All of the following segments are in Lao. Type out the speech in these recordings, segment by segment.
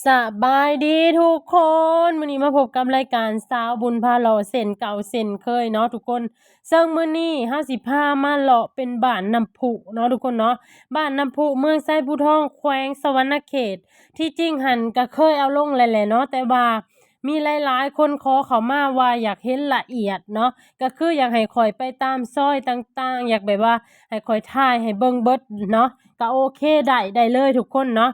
ສະບາຍດີທຸກຄົນ, ມື້ນີ້ມາພົບກັບລາຍການສາວບຸນພາເລາະເຊັ່ນເກົ່າເຊັ່ນເຄີຍເນາະທຸກຄົນ. ເຊິ່ງມື້ນີ້ເຮົາຊິພາມາເລາະເປັນບ້ານນ້ຳພຸເນາະທຸກຄົນເນາະ, ບ້ານນ້ຳພຸ ເມືອງໄຊພູທອງ ແຂວງສະຫວັນນະເຂດ. ທີ່ຈິງຫັ້ນກະເຄີຍເອົາລົງແລ້ວແຫຼະເນາະ, ແຕ່ວ່າມີຫຼາຍໆຄົນຂໍເຂົ້າມາວ່າຢາກເຫັນລະອຽດເນາະ, ກະຄືຢາກໃຫ້ຂ້ອຍໄປຕາມຊອຍຕ່າງໆ, ຢາກແບບວ່າໃຫ້ຂ້ອຍຖ່າຍໃຫ້ເບິ່ງເບິດເນາະ, ກະໂອເຄ ໄດ້ ໄດ້ເລີຍທຸກຄົນເນາະ.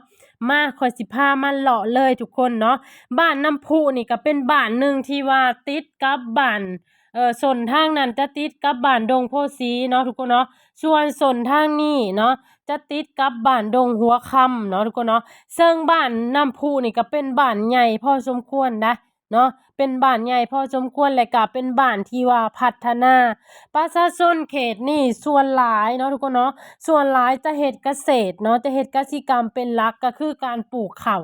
ມາ ຂ້ອຍຊິພາມາເລາະເລີຍທຸກຄົນເນາະ. ບ້ານນ້ຳພຸນີ້ກະເປັນບ້ານໜຶ່ງທີ່ວ່າຕິດກັບບ້ານ ເອີ ສົ້ນທາງນັ້ນຈະຕິດກັບບ້ານດົງໂພສີເນາະທຸກຄົນເນາະ, ສ່ວນສົ້ນທາງນີ້ເນາະ ຈະຕິດກັບບ້ານດົງຫົວຄຳເນາະທຸກຄົນເນາະ. ເຊິ່ງບ້ານນ້ຳພຸນີ້ກະເປັນບ້ານໃຫຍ່ພໍສົມຄວນນະເນາະ, ເປັນບ້ານໃຫຍ່ພໍສົມຄວນ ແລະກະເປັນບ້ານທີ່ວ່າພັດທະນາ. ປະຊາຊົນເຂດນີ້ສ່ວນຫຼາຍເນາະທຸກຄົນເນາະ, ສ່ວນຫຼາຍຈະເຮັດກະເສດເນາະ, ຈະເຮັດກະສິກຳເປັນຫຼັກ ກະຄືການປູກເຂົ້າ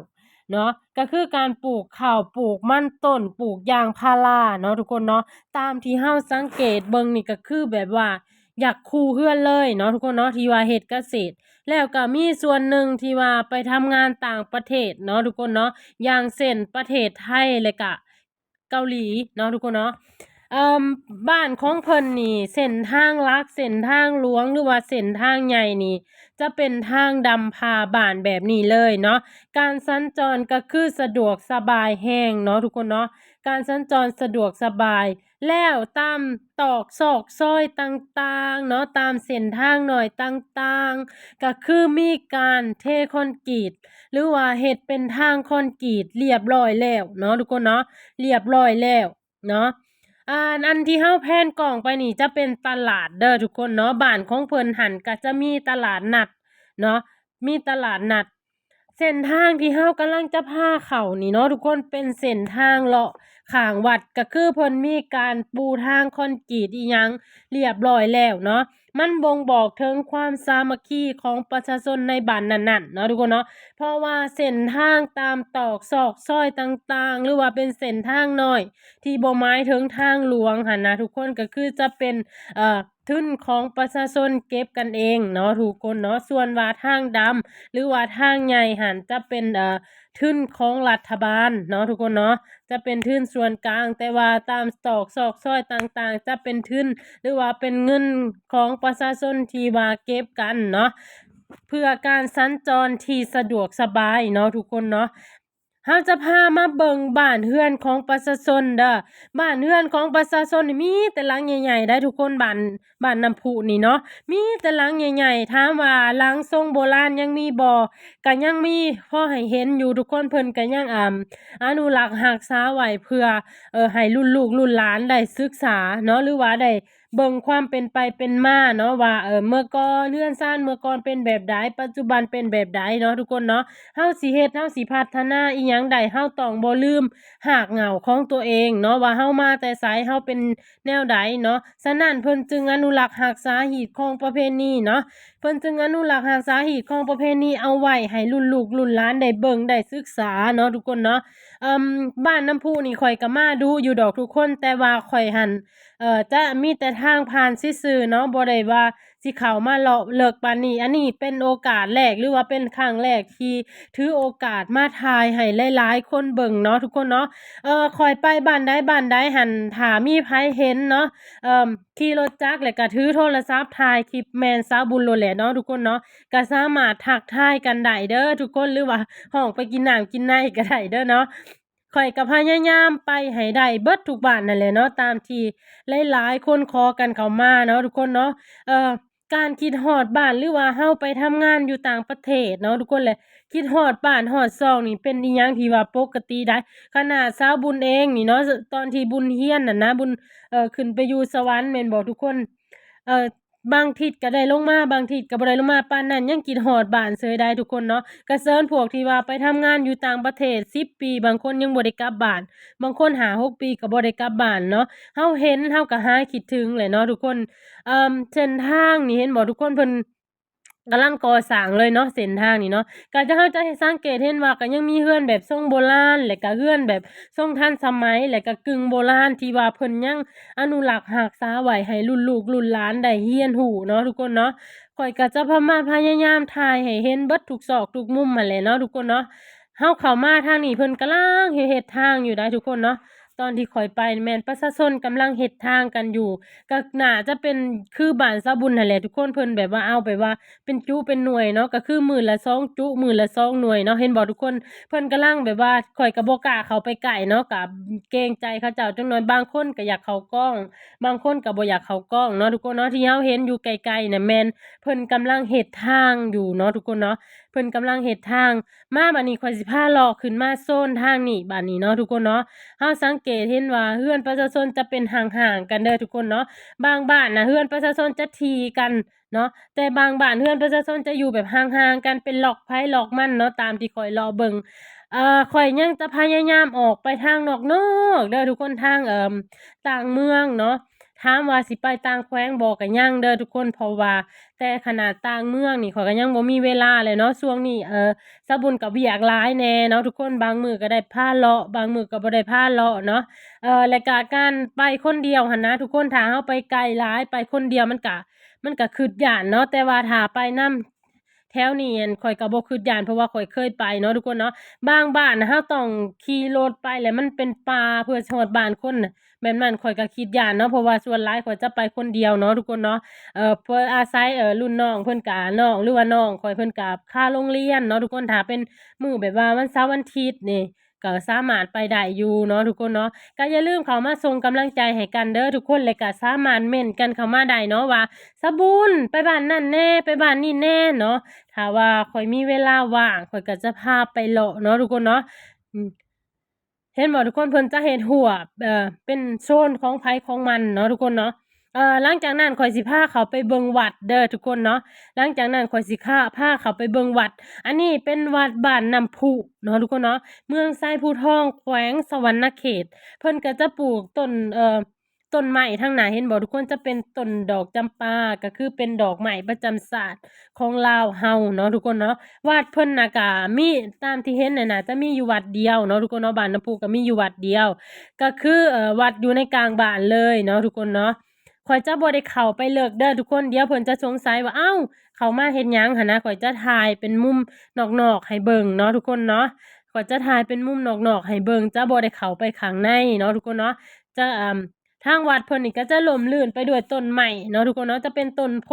ເນາະ, ກະຄືການປູກເຂົ້າ ປູກມັນຕົ້ນ ປູກຢາງພາລາເນາະທຸກຄົນເນາະ. ຕາມທີ່ເຮົາສັງເກດເບິ່ງນີ້ກະຄືແບບວ່າຢາກຄູ່ເຮືອນເລີຍເນາະທຸກຄົນເນາະ ທີ່ວ່າເຮັດກະເສດ. ແລ້ວກະມີສ່ວນໜຶ່ງທີ່ວ່າໄປທຳງານຕ່າງປະເທດເນາະທຸກຄົນເນາະ, ຢ່າງເຊັ່ນປະເທດໄທ ແລະກະເກົາຫຼີເນາະທຸກຄົນເນາະ. ເອີ່ມ ບ້ານຂອງເພິ່ນນີ້ ເສັ້ນທາງຫຼັກ ເສັ້ນທາງຫຼວງ ຫຼືວ່າເສັ້ນທາງໃຫຍ່ນີ້ ຈະເປັນທາງດຳຜ່າບ້ານແບບນີ້ເລີຍເນາະ. ການສັນຈອນກະຄືສະດວກສະບາຍແຮງເນາະທຸກຄົນເນາະ, ການສັນຈອນສະດວກສະບາຍ. ແລ້ວຕາມຕອກຊອກຊອຍຕ່າງໆເນາະ, ຕາມເສັ້ນທາງນ້ອຍຕ່າງໆ ກະຄືມີການເທຄອນກຣີດ ຫຼືວ່າເຮັດເປັນທາງຄອນກຣີດລຽບຮ້ອຍແລ້ວເນາະທຸກຄົນເນາະ, ລຽບຮ້ອຍແລ້ວ ເນາະ. ອັນ ອັນທີ່ເຮົາແພນກ້ອງໄປນີ້ຈະເປັນຕະຫຼາດເດີທຸກຄົນເນາະ. ບ້ານຂອງເພິ່ນຫັ້ນກະຈະມີຕະຫຼາດນັດເນາະ, ມີຕະຫຼາດນັດ. ເສັ້ນທາງທີ່ເຮົາກຳລັງຈະພາເຂົ້ານີ້ເນາະທຸກຄົນ ເປັນເສັ້ນທາງເລາະຂ້າງວັດ, ກະຄືເພິ່ນມີການປູທາງຄອນກຣີດອີ່ຫຍັງລຽບຮ້ອຍແລ້ວເນາະ. ມັນບົ່ງບອກເຖິງຄວາມສາມັກຄີຂອງປະຊາຊົນໃນບ້ານນັ້ນໆເນາະທຸກຄົນເນາະ, ເພາະວ່າເສັ້ນທາງຕາມຕອກຊອກຊອຍຕ່າງໆ ຫຼືວ່າເປັນເສັ້ນທາງນ້ອຍ ທີ່ບໍ່ໝາຍເຖິງທາງຫຼວງຫັ້ນນະທຸກຄົນ, ກະຄືຈະເປັນ ເອີ່ ທຶນຂອງປະຊາຊົນເກັບກັນເອງເນາະທຸກຄົນເນາະ. ສ່ວນວ່າທາງດຳ ຫຼືວ່າທາງໃຫຍ່ຫັ້ນຈະເປັນ ເອີ່ ທຶນຂອງລັດຖະບານເນາະທຸກຄົນເນາະ, ຈະເປັນທຶນສ່ວນກາງ, ແຕ່ວ່າຕາມຕອກຊອກຊອຍຕ່າງໆ ຈະເປັນທຶນ ຫຼືວ່າເປັນເງິນຂອງປະຊາຊົນທີ່ວ່າເກັບກັນເນາະ, ເພື່ອການສັນຈອນທີ່ສະດວກສະບາຍເນາະທຸກຄົນເນາະ. ເຮົາຈະພາມາເບິ່ງບ້ານເຮືອນຂອງປະຊາຊົນເດີ. ບ້ານເຮືອນຂອງປະຊາຊົນນີ້ມີແຕ່ຫຼັງໃຫຍ່ໆໄດ໋ທຸກຄົນ, ບ້ານ ບ້ານນ້ຳພຸນີ້ເນາະ ມີແຕ່ຫຼັງໃຫຍ່ໆ. ຖາມວ່າຫຼັງຊົງໂບລານຍັງມີບໍ່? ກະຍັງມີພໍໃຫ້ເຫັນຢູ່ທຸກຄົນ, ເພິ່ນກະຍັງ ອາ ອະນຸລັກຮັກສາໄວ້ເພື່ອ ເອີ ໃຫ້ລຸ້ນລູກລຸ້ນຫຼານໄດ້ສຶກສາເນາະ ຫຼືວ່າໄດ້ ເບິ່ງຄວາມເປັນໄປເປັນມາເນາະ ວ່າ ເອີ ເມື່ອກ່ອນເຮືອນຊານເມື່ອກ່ອນເປັນແບບໃດ, ປັດຈຸບັນເປັນແບບໃດເນາະທຸກຄົນເນາະ. ເຮົາຊິເຮັດ ເຮົາຊິພັດທະນາອີ່ຫຍັງໄດ້ ເຮົາຕ້ອງບໍ່ລືມຮາກເຫງົ້າຂອງຕົວເອງເນາະ ວ່າເຮົາມາແຕ່ໃສ ເຮົາເປັນແນວໃດເນາະ. ສະນັ້ນເພິ່ນຈຶ່ງອະນຸລັກຮັກສາຮີດຄອງປະເພນີເນາະ, ເພິ່ນຈຶ່ງອະນຸລັກຮັກສາຮີດຄອງປະເພນີເອົາໄວ້ໃຫ້ລຸ້ນລູກລຸ້ນຫຼານໄດ້ເບິ່ງໄດ້ສຶກສາເນາະທຸກຄົນເນາະ. ເອີ່ມ ບ້ານນ້ຳພຸນີ້ຂ້ອຍກະມາດຸຢູ່ດອກທຸກຄົນ, ແຕ່ວ່າຂ້ອຍຫັ້ນ ເອີ່ ຈະມີແຕ່ທາງຜ່ານຊື່ໆເນາະ, ບໍ່ໄດ້ວ່າຊິເຂົ້າມາເລາະເລິກປານນີ້. ອັນນີ້ເປັນໂອກາດແລກ ຫຼືວ່າເປັນຄັ້ງແລກທີ່ຖືໂອກາດມາຖ່າຍໃຫ້ຫຼາຍໆຄົນເບິ່ງເນາະທຸກຄົນເນາະ. ເອີ່ ຂ້ອຍໄປບ້ານໃດບ້ານໃດຫັ້ນ ຖ້າມີໃຜເຫັນເນາະ ເອີ່ມ ຂີ່ລົດຈັກ ແລ້ວກະຖືໂທລະສັບຖ່າຍຄລິບ ແມ່ນສາວບຸນໂລດແຫຼະເນາະທຸກຄົນເນາະ, ກະສາມາດທັກທາຍກັນໄດ້ເດີທຸກຄົນ ຫຼືວ່າຮ້ອງໄປກິນນ້ຳກິນໃນກະໄດ້ເດີເນາະ. ຂ້ອຍກະພະຍາຍາມໄປໃຫ້ໄດ້ເບິດທຸກບ້ານຫັ້ນແຫຼະເນາະ ຕາມທີ່ຫຼາຍໆຄົນຂໍກັນເຂົ້າມາເນາະທຸກຄົນເນາະ. ເອີ່ ການຄິດຮອດບ້ານ ຫຼືວ່າເຮົາໄປທຳງານຢູ່ຕ່າງປະເທດເນາະທຸກຄົນ ແລະ ຄິດຮອດບ້ານຮອດຊ່ອງນີ້ເປັນອີ່ຫຍັງທີ່ວ່າປົກກະຕິໄດ໋. ຂະໜາດສາວບຸນເອງນີ້ເນາະ ຕອນທີ່ບຸນຮຽນຫັ້ນນະ ບຸນ ເອີ່ ຂຶ້ນໄປຢູ່ສະຫວັນແມ່ນບໍ່ທຸກຄົນ ເອີ່ ບາງທິດກະໄດ້ລົງມາ ບາງທິດກະບໍ່ໄດ້ລົງມາ ປານນັ້ນຍັງຄິດຮອດບ້ານເສີຍໄດ໋ທຸກຄົນເນາະ. ກະເຊີນພວກທີ່ວ່າໄປທຳງານຢູ່ຕ່າງປະເທດສິບປີ ບາງຄົນຍັງບໍ່ໄດ້ກັບບ້ານ ບາງຄົນຫ້າຫົກປີກະບໍ່ໄດ້ກັບບ້ານເນາະ. ເຮົາເຫັນເຮົາກະຫາຍຄິດເຖິງແຫຼະເນາະທຸກຄົນ. ເອີ່ມ ເສັ້ນທາງນີ້ເຫັນບໍ່ທຸກຄົນ ເພິ່ນກຳລັງກໍ່ສ້າງເລີຍເນາະ ເສັ້ນທາງນີ້ເນາະ. ກະຈະ ເຮົາຈະສັງເກດເຫັນວ່າກະຍັງມີເຮືອນແບບຊົງໂບລານ ແລະກະເຮືອນແບບຊົງທັນສະໄໝ ແລະກະກຶ່ງໂບລານ ທີ່ວ່າເພິ່ນຍັງອະນຸລັກຮັກສາໄວ້ໃຫ້ລຸ້ນລູກລຸ້ນຫຼານໄດ້ຮຽນຮູ້ເນາະທຸກຄົນເນາະ. ຂ້ອຍກະຈະພາມາພະຍາຍາມຖ່າຍໃຫ້ເຫັນເບິດທຸກຊອກທຸກມຸມຫັ້ນແຫຼະເນາະທຸກຄົນເນາະ. ເຮົາເຂົ້າມາທາງນີ້ ເພິ່ນກຳລັງເຮັດ ເຮັດທາງຢູ່ໄດ໋ທຸກຄົນເນາະ. ຕອນທີ່ຂ້ອຍໄປແມ່ນປະຊາຊົນກຳລັງເຮັດທາງກັນຢູ່ ກໍໜ້າຈະເປັນຄືບ້ານຊາວບຸນຫັ້ນແຫຼະທຸກຄົນ. ເພິ່ນແບບວ່າເອົາ ແບບວ່າເປັນຈຸເປັນໜ່ວຍເນາະ ກໍຄືມື້ລະສອງຈຸ ມື້ລະສອງໜ່ວຍເນາະ. ເຫັນບໍ່ທຸກຄົນ? ເພິ່ນກຳລັງແບບວ່າ ຂ້ອຍກໍບໍ່ກ້າເຂົ້າໄປໃກ້ເນາະ ກໍເກງໃຈເຂົາເຈົ້າຈັກໜ່ອຍ. ບາງຄົນກໍຢາກເຂົ້າກ້ອງ ບາງຄົນກໍບໍ່ຢາກເຂົ້າກ້ອງເນາະທຸກຄົນເນາະ. ທີ່ເຮົາເຫັນຢູ່ໄກໆນະ ແມ່ນເພິ່ນກຳລັງເຮັດທາງຢູ່ເນາະທຸກຄົນເນາະ ເພິ່ນກຳລັງເຮັດທາງ. ມາບາດນີ້ຂ້ອຍຊິພາເລາະຂຶ້ນມາໂຊນທາງນີ້ບາດນີ້ເນາະທຸກຄົນເນາະ. ເຮົາສັງເກດເຫັນວ່າເຮືອນປະຊາຊົນຈະເປັນຫ່າງໆກັນເດີທຸກຄົນເນາະ. ບາງບ້ານນະ ເຮືອນປະຊາຊົນຈະຖີ່ກັນເນາະ ແຕ່ບາງບ້ານເຮືອນປະຊາຊົນຈະຢູ່ແບບຫ່າງໆກັນ ເປັນລັອກໃຜລັອກມັນເນາະ ຕາມທີ່ຂ້ອຍເລາະເບິ່ງ. ເອີ ຂ້ອຍຍັງຈະພະຍາຍາມອອກໄປທາງນອກໆເດີທຸກຄົນ ທາງ ເອີ ຕ່າງເມືອງເນາະ. ຖາມວ່າຊິໄປຕ່າງແຂວງບໍ່ ກໍຍັງເດີທຸກຄົນ ເພາະວ່າແຕ່ຂະໜາດຕ່າງເມືອງນີ້ ຂ້ອຍກໍຍັງບໍ່ມີເວລາເລີຍເນາະ. ຊ່ວງນີ້ ເອີ ສາວບຸນກໍວຽກຫຼາຍແດ່ເນາະທຸກຄົນ ບາງມື້ກໍໄດ້ພາເລາະ ບາງມື້ກໍບໍ່ໄດ້ພາເລາະເນາະ. ເອີ ແລະກະການໄປຄົນດຽວຫັ້ນນະທຸກຄົນ ຖ້າເຮົາໄປໄກຫຼາຍ ໄປຄົນດຽວມັນກະ ມັນກະຄຶດຢ້ານເນາະ ແຕ່ວ່າຖ້າໄປນຳ ແຖວນີ້ ອັນ ຂ້ອຍກໍບໍ່ຄຶດຢ້ານ ເພາະວ່າຂ້ອຍເຄີຍໄປເນາະທຸກຄົນເນາະ. ບາງບ້ານນະ ເຮົາຕ້ອງຂີ່ລົດໄປ ແລ້ວມັນເປັນປ່າເພື່ອຊິຮອດບ້ານຄົນນະ ແບບນັ້ນຂ້ອຍກໍຄຶດຢ້ານເນາະ ເພາະວ່າສ່ວນຫຼາຍຂ້ອຍຈະໄປຄົນດຽວເນາະທຸກຄົນເນາະ. ເອີ ເພື່ອອາໄສ ເອີ ລຸ້ນນ້ອງເພິ່ນກະ ນ້ອງ ຫຼືວ່ານ້ອງຂ້ອຍເພິ່ນກະຄາໂຮງຮຽນເນາະທຸກຄົນ. ຖ້າເປັນມື້ແບບວ່າວັນເສົາວັນອາທິດນີ້ ກໍສາມາດໄປໄດ້ຢູ່ເນາະທຸກຄົນເນາະ. ກໍຢ່າລືມເຂົ້າມາສົ່ງກຳລັງໃຈໃຫ້ກັນເດີທຸກຄົນ ແລະກໍສາມາດເມັ້ນກັນເຂົ້າມາໄດ້ເນາະວ່າ ສາວບຸນໄປບ້ານນັ້ນແດ່ ໄປບ້ານນີ້ແດ່ເນາະ. ຖ້າວ່າຂ້ອຍມີເວລາວ່າງ ຂ້ອຍກໍຈະພາໄປເລາະເນາະທຸກຄົນເນາະ. ອືມ ເຫັນບໍ່ທຸກຄົນ? ເພິ່ນຈະເຮັດຮົ້ວ ເອີ ເປັນໂຊນຂອງໃຜຂອງມັນເນາະທຸກຄົນເນາະ. ເອີ ຫຼັງຈາກນັ້ນຂ້ອຍຊິພາເຂົ້າໄປເບິ່ງວັດເດີທຸກຄົນເນາະ. ຫຼັງຈາກນັ້ນຂ້ອຍຊິພາ ພາເຂົ້າໄປເບິ່ງວັດ. ອັນນີ້ເປັນວັດບ້ານນ້ຳພຸເນາະທຸກຄົນເນາະ ເມືອງໄຊພູທອງ ແຂວງສະຫວັນນະເຂດ. ເພິ່ນກໍຈະປູກຕົ້ນ ເອີ ຕົ້ນໄມ້ທາງໜ້າ ເຫັນບໍ່ທຸກຄົນ? ຈະເປັນຕົ້ນດອກຈຳປາ ກໍຄືເປັນດອກໄມ້ປະຈຳຊາດຂອງລາວເຮົາເນາະທຸກຄົນເນາະ. ວັດເພິ່ນນະກະມີ ຕາມທີ່ເຫັນນະ ໜ້າຈະມີຢູ່ວັດດຽວເນາະທຸກຄົນເນາະ. ບ້ານນ້ຳພຸກໍມີຢູ່ວັດດຽວ ກໍຄື ເອີ ວັດຢູ່ໃນກາງບ້ານເລີຍເນາະທຸກຄົນເນາະ. ຂ້ອຍຈະບໍ່ໄດ້ເຂົ້າໄປເລິກເດີທຸກຄົນ ດຽວເພິ່ນຈະສົງໄສວ່າ ເອົ້າ ເຂົ້າມາເຮັດຫຍັງຫັ້ນນະ. ຂ້ອຍຈະຖ່າຍເປັນມຸມນອກໆໃຫ້ເບິ່ງເນາະທຸກຄົນເນາະ. ຂ້ອຍຈະຖ່າຍເປັນມຸມນອກໆໃຫ້ເບິ່ງ ຈະບໍ່ໄດ້ເຂົ້າໄປຂ້າງໃນເນາະທຸກຄົນເນາະ. ຈະ ເອີ ທາງວັດເພິ່ນນີ້ກໍຈະຮົ່ມຣື່ນໄປດ້ວຍຕົ້ນໄມ້ເນາະທຸກຄົນເນາະ. ຈະເປັນຕົ້ນໂພ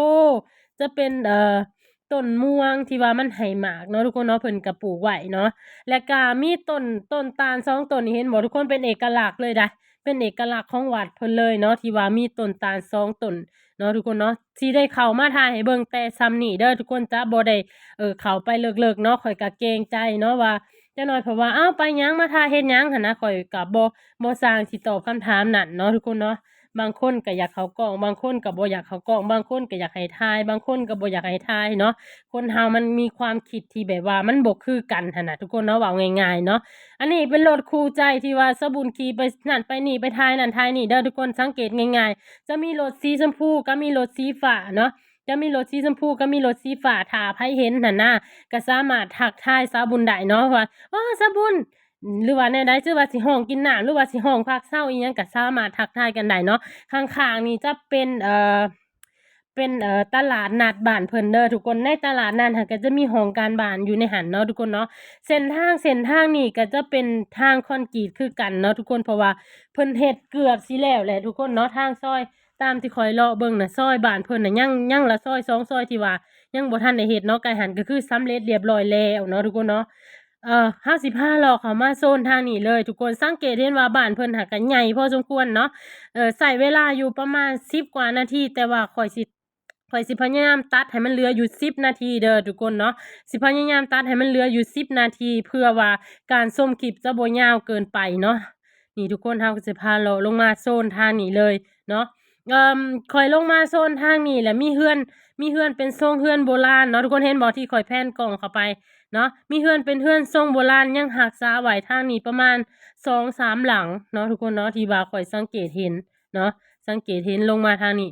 ຈະເປັນ ເອີ ຕົ້ນມ່ວງທີ່ວ່າມັນໃຫ້ໝາກເນາະທຸກຄົນເນາະ ເພິ່ນກໍປູກໄວ້ເນາະ. ແລ້ວກໍມີຕົ້ນ ຕົ້ນຕານສອງຕົ້ນນີ້ ເຫັນບໍ່ທຸກຄົນ? ເປັນເອກະລັກເລີຍໄດ໋ ເປັນເອກະລັກຂອງວັດເພິ່ນເລີຍເນາະ ທີ່ວ່າມີຕົ້ນຕານສອງຕົ້ນເນາະທຸກຄົນເນາະ. ຊິໄດ້ເຂົ້າມາຖ່າຍໃຫ້ເບິ່ງແຕ່ຊ່ຳນີ້ເດີທຸກຄົນ ຈະບໍ່ໄດ້ ເອີ ເຂົ້າໄປເລິກໆເນາະ. ຂ້ອຍກໍເກງໃຈເນາະວ່າ ຈັກໜ້ອຍເພິ່ນວ່າ ເອົ້າ ໄປຫຍັງ ມາຖ່າຍເຮັດຫຍັງຫັ້ນນະ. ຂ້ອຍກໍບໍ່ ບໍ່ຊ່າງຊິຕອບຄຳຖາມນັ້ນເນາະທຸກຄົນເນາະ. ບາງຄົນກໍຢາກເຂົ້າກ້ອງ ບາງຄົນກໍບໍ່ຢາກເຂົ້າກ້ອງ ບາງຄົນກໍຢາກໃຫ້ຖ່າຍ ບາງຄົນກໍບໍ່ຢາກໃຫ້ຖ່າຍເນາະ. ຄົນເຮົາມັນມີຄວາມຄິດທີ່ແບບວ່າມັນບໍ່ຄືກັນຫັ້ນນະທຸກຄົນເນາະ ເວົ້າງ່າຍໆເນາະ. ອັນນີ້ເປັນລົດຄູ່ໃຈທີ່ວ່າສາວບຸນຂີ່ໄປນັ້ນໄປນີ້ ໄປຖ່າຍນັ້ນຖ່າຍນີ້ເດີທຸກຄົນ. ສັງເກດງ່າຍໆ ຈະມີລົດສີຊົມພູກັບມີລົດສີຟ້າເນາະ ຈະມີລົດສີຊົມພູກັບມີລົດສີຟ້າ. ຖ້າໃຜເຫັນຫັ້ນນະ ກໍສາມາດທັກທາຍສາວບຸນໄດ້ເນາະວ່າ ໂອ້ ສາວບຸນ ຫຼືວ່າແນວໃດ ຫຼືວ່າຊິຮ້ອງກິນນ້ຳ ຫຼືວ່າຊິຮ້ອງພັກເຊົາອີ່ຫຍັງ ກໍສາມາດທັກທາຍກັນໄດ້ເນາະ. ຂ້າງໆນີ້ຈະເປັນ ເອີ ເປັນ ເອີ ຕະຫຼາດນັດບ້ານເພິ່ນເດີທຸກຄົນ. ໃນຕະຫຼາດນັ້ນຫັ້ນກໍຈະມີຫ້ອງການບ້ານຢູ່ໃນຫັ້ນເນາະທຸກຄົນເນາະ. ເສັ້ນທາງ ເສັ້ນທາງນີ້ກໍຈະເປັນທາງຄອນກຣີດຄືກັນເນາະທຸກຄົນ ເພາະວ່າເພິ່ນເຮັດເກືອບຊິແລ້ວແຫຼະທຸກຄົນເນາະ. ທາງຊອຍ ຕາມທີ່ຂ້ອຍເລາະເບິ່ງນະ ຊອຍບ້ານເພິ່ນນະ ຍັງ ຍັງລະຊອຍສອງຊອຍທີ່ວ່າຍັງບໍ່ທັນໄດ້ເຮັດເນາະ. ໃກ້ຫັ້ນກໍຄືສຳເລັດລຽບຮ້ອຍແລ້ວເນາະທຸກຄົນເນາະ. ເອີ ເຮົາຊິພາເລາະເຂົ້າມາໂຊນທາງນີ້ເລີຍທຸກຄົນ. ສັງເກດເຫັນວ່າບ້ານເພິ່ນຫາກະໃຫຍ່ພໍສົມຄວນເນາະ. ເອີ ໃຊ້ເວລາຢູ່ປະມານສິບກວ່ານາທີ ແຕ່ວ່າຂ້ອຍຊິ ຂ້ອຍຊິພະຍາຍາມຕັດໃຫ້ມັນເຫຼືອຢູ່ສິບນາທີເດີທຸກຄົນເນາະ. ຊິພະຍາຍາມຕັດໃຫ້ມັນເຫຼືອຢູ່ສິບນາທີ ເພື່ອວ່າການຊົມຄລິບຈະບໍ່ຍາວເກີນໄປເນາະ. ນີ້ທຸກຄົນ ເຮົາກໍຊິພາເລາະລົງມາໂຊນທາງນີ້ເລີຍເນາະ. ເອີ ຂ້ອຍລົງມາໂຊນທາງນີ້ແຫຼະ ມີເຮືອນ ມີເຮືອນເປັນຊົງເຮືອນໂບລານເນາະ. ທຸກຄົນເຫັນບໍ່ ທີ່ຂ້ອຍແພນກ້ອງເຂົ້າໄປເນາະ? ມີເຮືອນເປັນເຮືອນຊົງໂບລານ ຍັງຮັກສາໄວ້ທາງນີ້ປະມານສອງສາມຫຼັງເນາະທຸກຄົນເນາະ ທີ່ວ່າຂ້ອຍສັງເກດເຫັນເນາະ. ສັງເກດເຫັນລົງມາທາງນີ້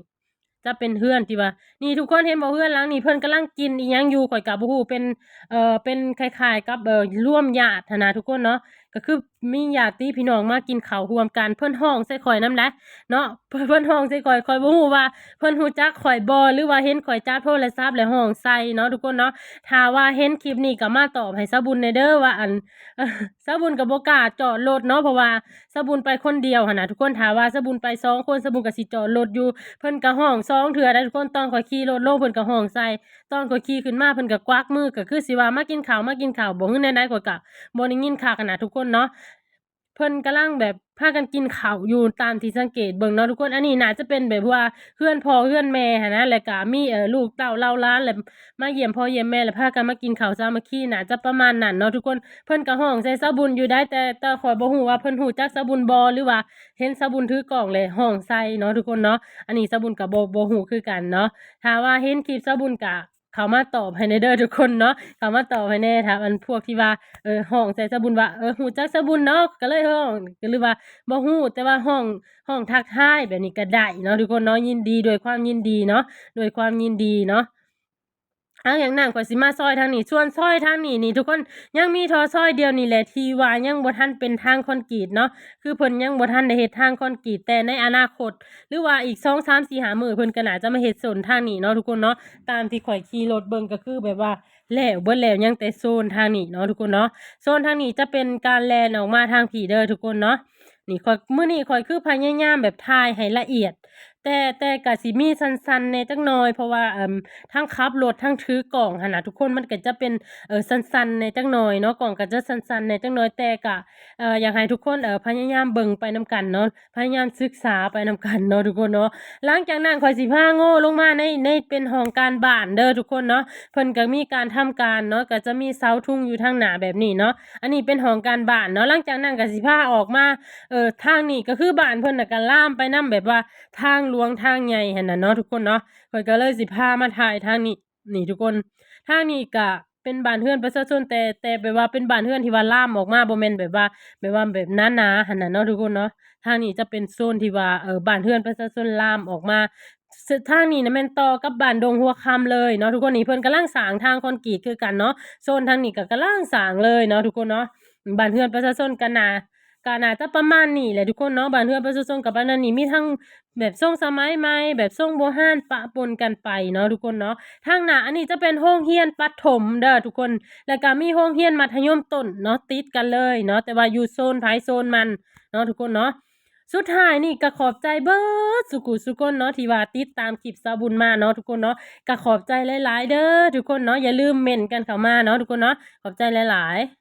ຈະເປັນເຮືອນທີ່ວ່າ ນີ້ທຸກຄົນເຫັນບໍ່ ເຮືອນຫຼັງນີ້ເພິ່ນກຳລັງກິນອີ່ຫຍັງຢູ່ ຂ້ອຍກໍບໍ່ຮູ້ ເປັນ ເອີ ເປັນຄ້າຍໆກັບ ເອີ ລວມຍາດຫັ້ນນະທຸກຄົນເນາະ. ກໍຄືມີຍາດຕິພີ່ນ້ອງມາກິນເຂົ້າຮ່ວມກັນ ເພິ່ນຮ້ອງໃສ່ຂ້ອຍນຳໃດເນາະ ເພິ່ນຮ້ອງໃສ່ຂ້ອຍ ຂ້ອຍບໍ່ຮູ້ວ່າເພິ່ນຮູ້ຈັກຂ້ອຍບໍ່ ຫຼືວ່າເຫັນຂ້ອຍຈັບໂທລະສັບແລ້ວຮ້ອງໃສ່ເນາະທຸກຄົນເນາະ. ຖ້າວ່າເຫັນຄລິບນີ້ກໍມາຕອບໃຫ້ສາວບຸນແດ່ເດີວ່າ ອັນ ສາວບຸນກໍບໍ່ກ້າຈອດລົດເນາະ ເພາະວ່າສາວບຸນໄປຄົນດຽວຫັ້ນນະທຸກຄົນ. ຖ້າວ່າສາວບຸນໄປສອງຄົນ ສາວບຸນກໍຊິຈອດລົດຢູ່. ເພິ່ນກໍຮ້ອງສອງເທື່ອໄດ໋ທຸກຄົນ ຕອນຂ້ອຍຂີ່ລົດລົງເພິ່ນກໍຮ້ອງໃສ່ ຕອນຂ້ອຍຂີ່ຂຶ້ນມາເພິ່ນກໍກວັກມື ກໍຄືຊິວ່າມາກິນເຂົ້າ ມາກິນເຂົ້າ ບໍ່ ຫຼືແນວໃດ ຂ້ອຍກໍບໍ່ໄດ້ຍິນຄັກຫັ້ນນະທຸກຄົນເນາະ. ເພິ່ນກຳລັງແບບພາກັນກິນເຂົ້າຢູ່ ຕາມທີ່ສັງເກດເບິ່ງເນາະທຸກຄົນ. ອັນນີ້ໜ້າຈະເປັນແບບວ່າເຮືອນພໍ່ເຮືອນແມ່ຫັ້ນນະ ແລ້ວກໍມີ ເອີ ລູກເຕົ້າເຫຼົ່າຫຼານ ແລ້ວມາຢ້ຽມພໍ່ຢ້ຽມແມ່ ແລ້ວພາກັນມາກິນເຂົ້າສາມັກຄີ ໜ້າຈະປະມານນັ້ນເນາະທຸກຄົນ. ເພິ່ນກໍຮ້ອງໃສ່ສາວບຸນຢູ່ໄດ໋ ແຕ່ ແຕ່ຂ້ອຍບໍ່ຮູ້ວ່າເພິ່ນຮູ້ຈັກສາວບຸນບໍ່ ຫຼືວ່າເຫັນສາວບຸນຖືກ້ອງແລ້ວຮ້ອງໃສ່ເນາະທຸກຄົນເນາະ. ອັນນີ້ສາວບຸນກໍບໍ່ ບໍ່ຮູ້ຄືກັນເນາະ. ຖ້າວ່າເຫັນຄລິບສາວບຸນກໍ ເຂົ້າມາຕອບໃຫ້ແດ່ເດີທຸກຄົນເນາະ ເຂົ້າມາຕອບໃຫ້ແດ່. ຖ້າອັນພວກທີ່ວ່າ ເອີ ຮ້ອງໃສ່ສາວບຸນວ່າ ເອີ ຮູ້ຈັກສາວບຸນເນາະ ກໍເລີຍຮ້ອງ ກໍ ຫຼືວ່າບໍ່ຮູ້ ແຕ່ວ່າຮ້ອງ ຮ້ອງທັກທາຍແບບນີ້ກໍໄດ້ເນາະທຸກຄົນເນາະ. ຍິນດີ ດ້ວຍຄວາມຍິນດີເນາະ ດ້ວຍຄວາມຍິນດີເນາະ. ເອົາ ຢ່າງນັ້ນຂ້ອຍຊິມາຊອຍທາງນີ້ ສ່ວນຊອຍທາງນີ້ນີ້ທຸກຄົນ ຍັງມີທໍ່ຊອຍດຽວນີ້ແຫຼະ ທີ່ວ່າຍັງບໍ່ທັນເປັນທາງຄອນກຣີດເນາະ ຄືເພິ່ນຍັງບໍ່ທັນໄດ້ເຮັດທາງຄອນກຣີດ ແຕ່ໃນອະນາຄົດ ຫຼືວ່າອີກສອງ ສາມ ສີ່ ຫ້າ ມື້ ເພິ່ນກໍໜ້າຈະມາເຮັດໂຊນທາງນີ້ເນາະທຸກຄົນເນາະ. ຕາມທີ່ຂ້ອຍຂີ່ລົດເບິ່ງກໍຄືແບບວ່າແລ້ວເບິດແລ້ວ ຍັງແຕ່ໂຊນທາງນີ້ເນາະທຸກຄົນເນາະ. ໂຊນທາງນີ້ຈະເປັນການແລ່ນອອກມາທາງພີ້ເດີທຸກຄົນເນາະ. ນີ້ຂ້ອຍ ມື້ນີ້ຂ້ອຍຄືພະຍາຍາມແບບຖ່າຍໃຫ້ລະອຽດ ແຕ່ ແຕ່ກໍຊິມີສັ່ນໆແດ່ຈັກໜ່ອຍ ເພາະວ່າ ເອີ່ມ ທັງຂັບລົດທັງຖືກ້ອງຫັ້ນນະທຸກຄົນ ມັນກໍຈະເປັນ ເອີ ສັ່ນໆແດ່ຈັກໜ່ອຍເນາະ ກ້ອງກໍຈະສັ່ນໆແດ່ຈັກໜ່ອຍ ແຕ່ກໍ ເອີ ຢາກໃຫ້ທຸກຄົນ ເອີ ພະຍາຍາມເບິ່ງໄປນຳກັນເນາະ ພະຍາຍາມສຶກສາໄປນຳກັນເນາະທຸກຄົນເນາະ. ຫຼັງຈາກນັ້ນຂ້ອຍຊິພາໂງ່ລົງມາໃນ ໃນເປັນຫ້ອງການບ້ານເດີທຸກຄົນເນາະ. ເພິ່ນກໍມີການທຳການເນາະ ກໍຈະມີເສົາທຸງຢູ່ທາງໜ້າແບບນີ້ເນາະ. ອັນນີ້ເປັນຫ້ອງການບ້ານເນາະ. ຫຼັງຈາກນັ້ນກໍຊິພາອອກມາ ເອີ ທາງນີ້ກໍຄືບ້ານເພິ່ນນະ ກໍລາມໄປນຳແບບວ່າທາງຫຼວງທາງໃຫຍ່ຫັ້ນນະເນາະທຸກຄົນເນາະ. ຂ້ອຍກໍເລີຍຊິພາມາຖ່າຍທາງນີ້ ນີ້ທຸກຄົນ ທາງນີ້ກະເປັນບ້ານເຮືອນປະຊາຊົນ ແຕ່ ແຕ່ແບບວ່າເປັນບ້ານເຮືອນທີ່ວ່າລາມອອກມາ ບໍ່ແມ່ນແບບວ່າ ແບບວ່າແບບໜາໆຫັ້ນນະເນາະທຸກຄົນເນາະ. ທາງນີ້ຈະເປັນໂຊນທີ່ວ່າ ເອີ ບ້ານເຮືອນປະຊາຊົນລາມອອກມາ ເສັ້ນທາງນີ້ນະແມ່ນຕໍ່ກັບບ້ານດົງຫົວຄຳເລີຍເນາະທຸກຄົນ. ນີ້ເພິ່ນກຳລັງສ້າງທາງຄອນກຣີດຄືກັນເນາະ ໂຊນທາງນີ້ກໍກຳລັງສ້າງເລີຍເນາະທຸກຄົນເນາະ. ບ້ານເຮືອນປະຊາຊົນກໍໜ້າ ກໍໜ້າຈະປະມານນີ້ແຫຼະທຸກຄົນເນາະ. ບ້ານເຮືອນປະຊາຊົນກໍປະມານນີ້ ມີທັງແບບຊົງສະໄໝໃໝ່ ແບບຊົງໂບຮານປະປົນກັນໄປເນາະທຸກຄົນເນາະ. ທາງໜ້າອັນນີ້ຈະເປັນໂຮງຮຽນປະຖົມເດີທຸກຄົນ ແລ້ວກໍມີໂຮງຮຽນມັດທະຍົມຕົ້ນເນາະ ຕິດກັນເລີຍເນາະ ແຕ່ວ່າຢູ່ໂຊນໃຜໂຊນມັນເນາະທຸກຄົນເນາະ. ສຸດທ້າຍນີ້ກໍຂອບໃຈເບີດສຸຜູ້ສຸຄົນເນາະ ທີ່ວ່າຕິດຕາມຄລິບສາວບຸນມາເນາະທຸກຄົນເນາະ. ກໍຂອບໃຈຫຼາຍໆເດີທຸກຄົນເນາະ ຢ່າລືມເມັ້ນກັນເຂົ້າມາເນາະທຸກຄົນເນາະ. ຂອບໃຈຫຼາຍໆ.